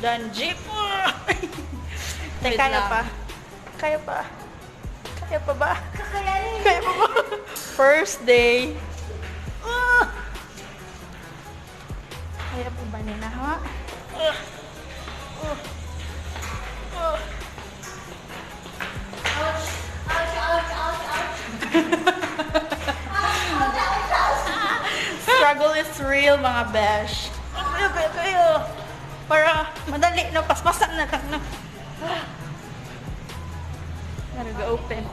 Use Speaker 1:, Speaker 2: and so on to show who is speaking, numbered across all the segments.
Speaker 1: Done gym. Te,
Speaker 2: Wait
Speaker 1: kaya
Speaker 2: lang.
Speaker 1: Pa. Kaya pa. Kaya pa ba?
Speaker 3: Kakayanin.
Speaker 1: Kaya pa ba? First day. Ah! Kaya pa ba nila, ha? Ah! Ah! Ah!
Speaker 3: Ouch! Ouch, ouch, ouch, ouch. Ouch, ouch, ouch.
Speaker 1: Struggle is real, mga besh. Kayo, kayo, kayo. Para madali na, paspasan na lang na. Gotta go open.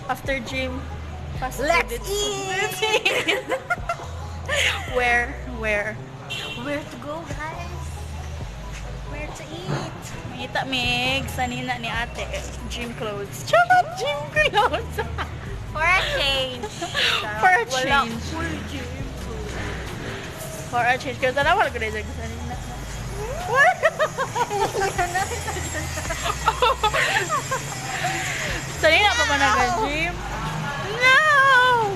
Speaker 1: After gym, fast food.
Speaker 3: Let's
Speaker 1: Eat! Where? Where?
Speaker 3: Where to go, guys? Where to eat?
Speaker 1: Mangita mig sanina ni ate. Gym clothes. Charot! Gym clothes!
Speaker 3: For a change.
Speaker 1: For a
Speaker 2: Wala
Speaker 1: change.
Speaker 2: full gym clothes.
Speaker 1: For a change. Kaya tanawa ko na dyan sanina. What? Sanina pa ba nag-gym? No!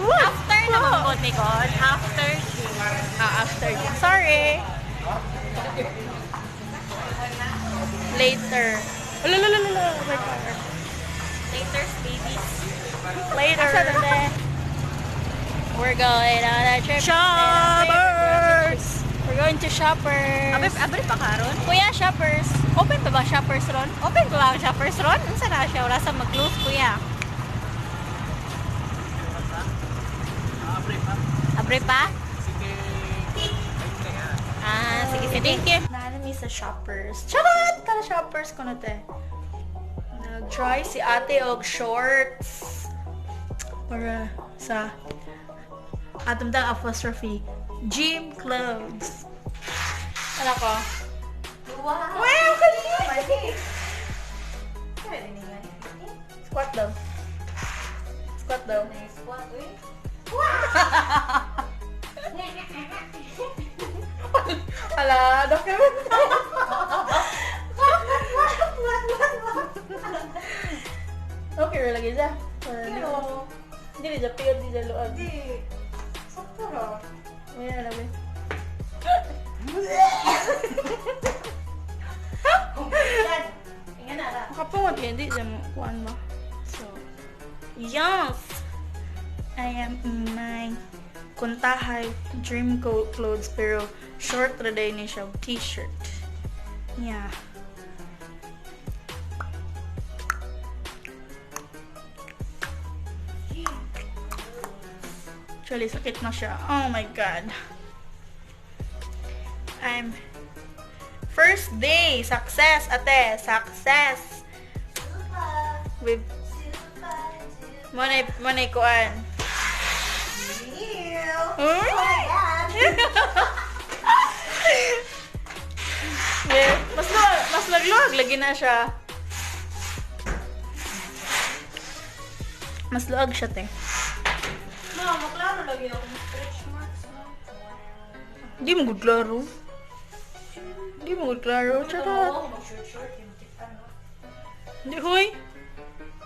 Speaker 1: What?
Speaker 3: After naman po, Nicole. After gym.
Speaker 1: Ah, after gym. Sorry. Later. Alalalala, my car.
Speaker 3: Later, babies.
Speaker 1: Later. We're going on a trip. Shoppers! We're going to Shoppers.
Speaker 3: Abri, abri pa karon?
Speaker 1: Kuya, Shoppers. Open pa ba Shoppers ron?
Speaker 3: Open pa ba ang Shoppers ron? Unsa na siya? Wala sa mag-close, kuya. Abre pa? Ah, sige, sige.
Speaker 1: Thank you. Naa mi sa Shoppers. Charot! Tara, Shoppers ko na te. Nag-try si ate og shorts. Para sa atong dang apostrophe gym clothes. Ano ko?
Speaker 3: Wow!
Speaker 1: Wow! Kali! Squat daw. Squat daw.
Speaker 3: Squat, uy.
Speaker 1: Hala, document. Okay, ra lagi siya.
Speaker 2: Pero,
Speaker 1: Hindi siya piyod, di siya luag.
Speaker 2: di. Sakto ra.
Speaker 1: May alam eh.
Speaker 3: Yan. Ingan na ra.
Speaker 1: Makapungot kaya hindi siya mo kuan ba. So, yes! I am in my kuntahay dream coat clothes pero short ra day ni siya, t-shirt. Yeah. Actually, sakit na siya. Oh my God. I'm first day. Success, ate. Success. With Monay, monay kuan.
Speaker 3: Oh my God!
Speaker 1: Yeah. Mas lagluag lagi na siya. Mas luag siya, te.
Speaker 2: Ma, maklaro lagi ako stretch marks, no?
Speaker 1: Di mo gud klaro. Di mo gud klaro. Charot.
Speaker 2: Oo, mag-short short yung tipan, no?
Speaker 1: Di, huy.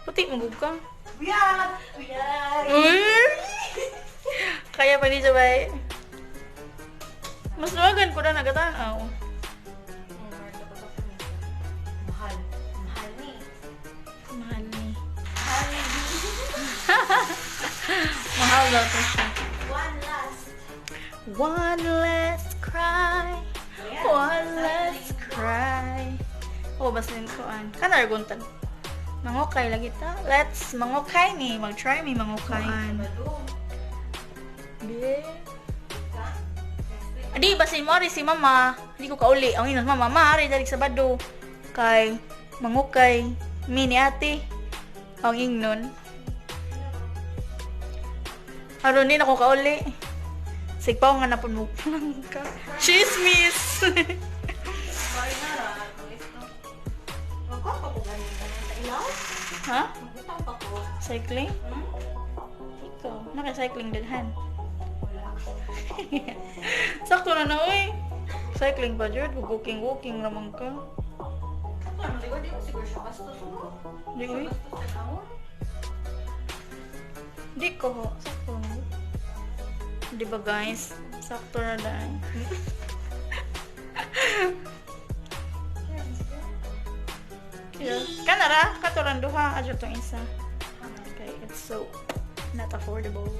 Speaker 1: Puti mo gud ka.
Speaker 2: Buyag! Buyag!
Speaker 1: Uy! Kaya pa ni Jabay. Mas luwagan ko na nagatanaw.
Speaker 3: Mahal. Mahal ni.
Speaker 1: Mahal ni.
Speaker 3: Mahal ni.
Speaker 1: Mahal daw to siya.
Speaker 3: One last.
Speaker 1: One last cry. One last cry. Oh, baslin ko an. Kana guntan. Mangukay lagi ta. Let's mangukay ni. Mag-try mi mangukay. Be. Adi basin mo ari si mama. Hindi ko kauli. Ang inos mama, mama ari dali Sabado. Kay mangukay mi ni ate. Ang ingnon. Aron ni nako kauli. Sigpaw nga na pud mo ka. Chismis.
Speaker 2: Bye na ra, at least, no? Magkuha pa ko ganin ka sa ilaw?
Speaker 1: Ha?
Speaker 2: Magbutang pa ko.
Speaker 1: Cycling?
Speaker 2: Hmm?
Speaker 1: Ikaw, naka-cycling daghan.
Speaker 2: Wala.
Speaker 1: Sakto na na, uy. Cycling pa, jud. Walking, walking naman ka.
Speaker 2: Ano, di ba di mo siguro siya bastos mo?
Speaker 1: Di, uy.
Speaker 2: Bastos sa taon?
Speaker 1: Di ko. Sakto na. Di ba, guys? Sakto na dahil. na ra, katuran duha adyo tong isa. Okay, it's so not affordable.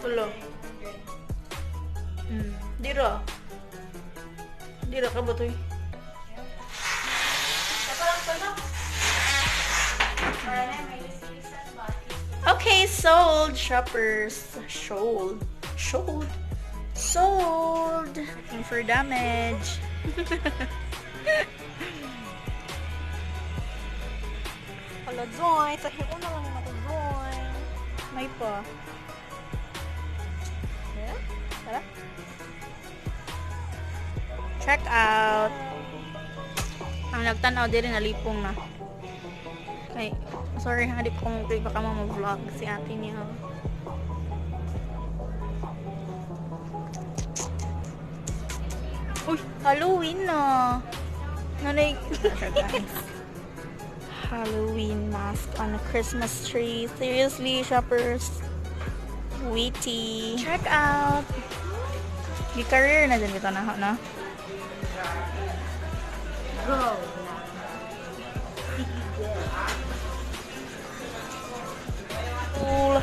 Speaker 1: Tulo. Dira. Dira ka ba toy? Okay, sold, shoppers. Sold. Sold. Sold. Looking for damage.
Speaker 2: Hala, Joy. Sa hiyo na lang ako, Joy.
Speaker 1: May pa. Yeah? Tara. Check out. Ang nagtanaw diri nalipong na. Kay, sorry ha, di ko kung baka mo vlog si ate niya. Uy, Halloween na. Nanay, Halloween mask on a Christmas tree. Seriously, shoppers. Witty. Check out. Gi-career na din kita na, na?
Speaker 2: Go na.
Speaker 1: Cool.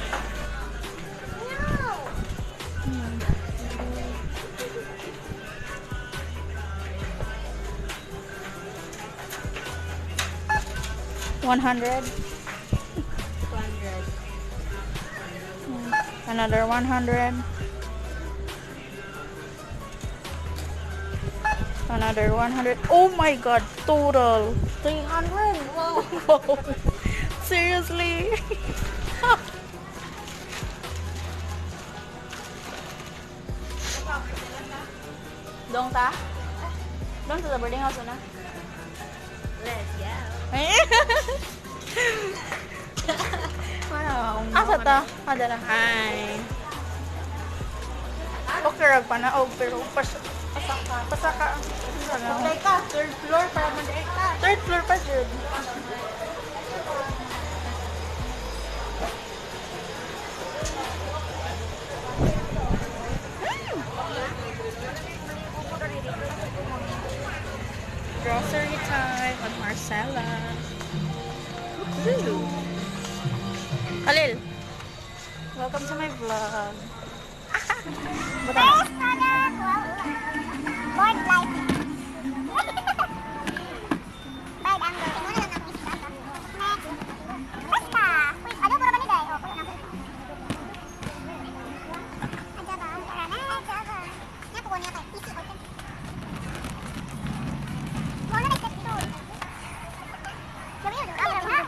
Speaker 1: $100.
Speaker 2: 200.
Speaker 1: Another 100. Another 100. Oh my God! Total
Speaker 2: 300. Wow.
Speaker 1: Wow. Seriously. Dong ta? Dong sa boarding house na?
Speaker 2: Let's go.
Speaker 1: Asa ta? Adara. Hi. Okay rag pa na og pero pasaka. Pasaka.
Speaker 2: Okay ka, third floor para mag ka.
Speaker 1: Third floor pa jud. Grocery time at Marcella. Woohoo! Khalil, welcome to my vlog.
Speaker 3: First product, board light. Bad angle. Tingnan na lang ako. Next. Basta. Wait, ano ba ni Day? Oh, kuya na. Ajaba, rana, ajaba. Nga po niya kay easy open. Mo na step 2. Sabi yun, ah, ha?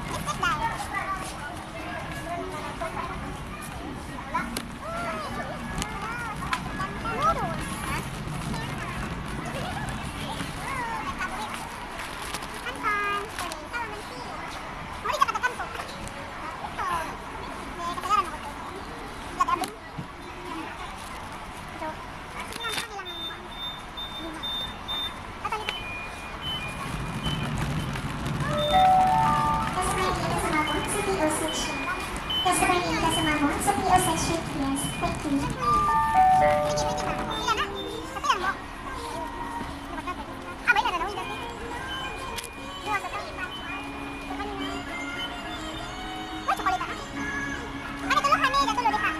Speaker 3: Lipstick dai. Noodles. Kanton, kalamansi. Muli ka katakanto. Ito. May kasalanan ako to. Lagabing. So, sige lang, sige lang. Lima. Ato, lima. Customer ID kasama mo sa PO section. Customer ID kasama mo sa PO section. Yes, thank you. Pwede, pwede ba? Ilan na? Kape lang mo. Ah, may na na, wait. Dua sa to. May chocolate na. Ano tulo kami? Tulo di ka.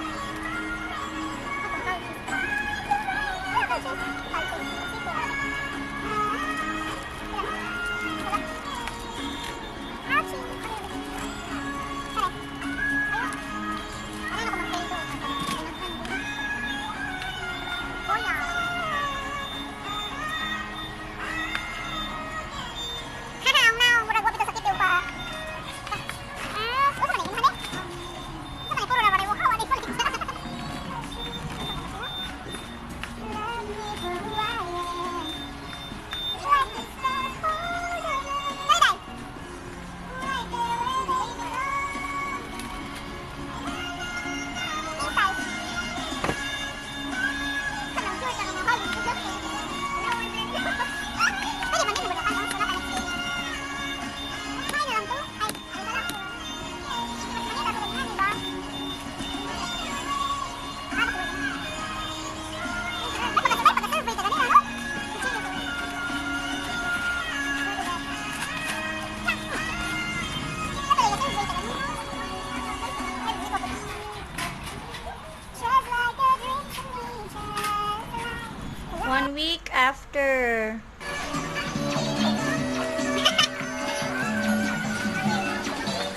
Speaker 1: week after.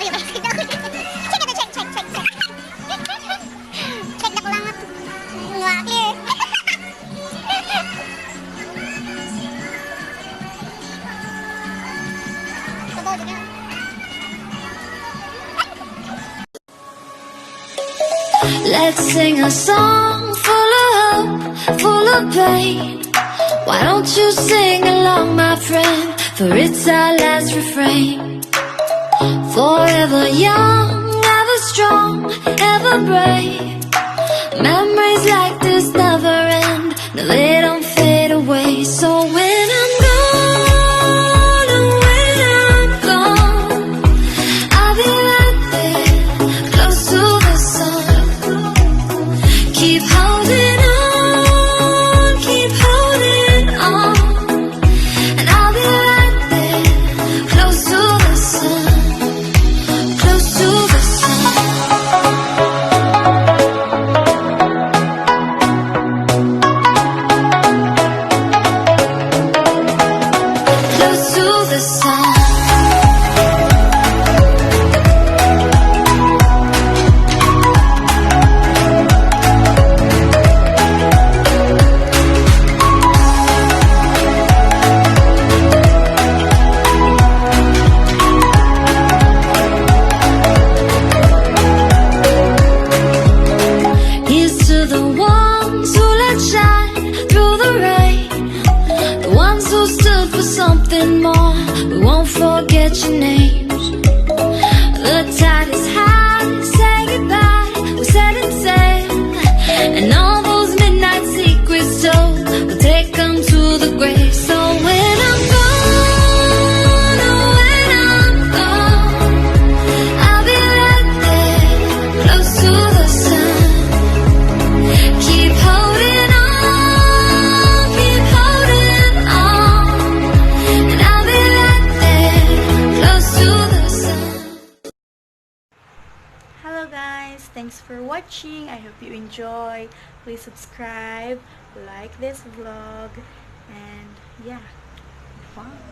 Speaker 3: Uy, check na, check, check, check, check. Check na ko lang. Nga, clear. Tubaw, di ka.
Speaker 4: Let's sing a song full of hope, full of pain. Why don't you sing along, my friend? For it's our last refrain. Forever young, ever strong, ever brave. Memories like this never end. No, they don't fade away. So when I'm gone, oh, when I'm gone, I'll be right there, close to the sun. Keep holding on, and I'll be right there, close to the sun, close to the sun. Close to the sun. Here's to the ones who let shine through the rain. The ones who stood for something more. We won't forget your names. The tide is high, say goodbye. We're setting sail. And all those midnight secrets told, we'll take them to the grave. So when I'm gone, oh, when I'm gone, I'll be right there, close to the sun. Keep holding on, and I'll be right there, close to the sun.
Speaker 1: Hello guys, thanks for watching. I hope you enjoy. Please subscribe, like this vlog, and yeah, bye.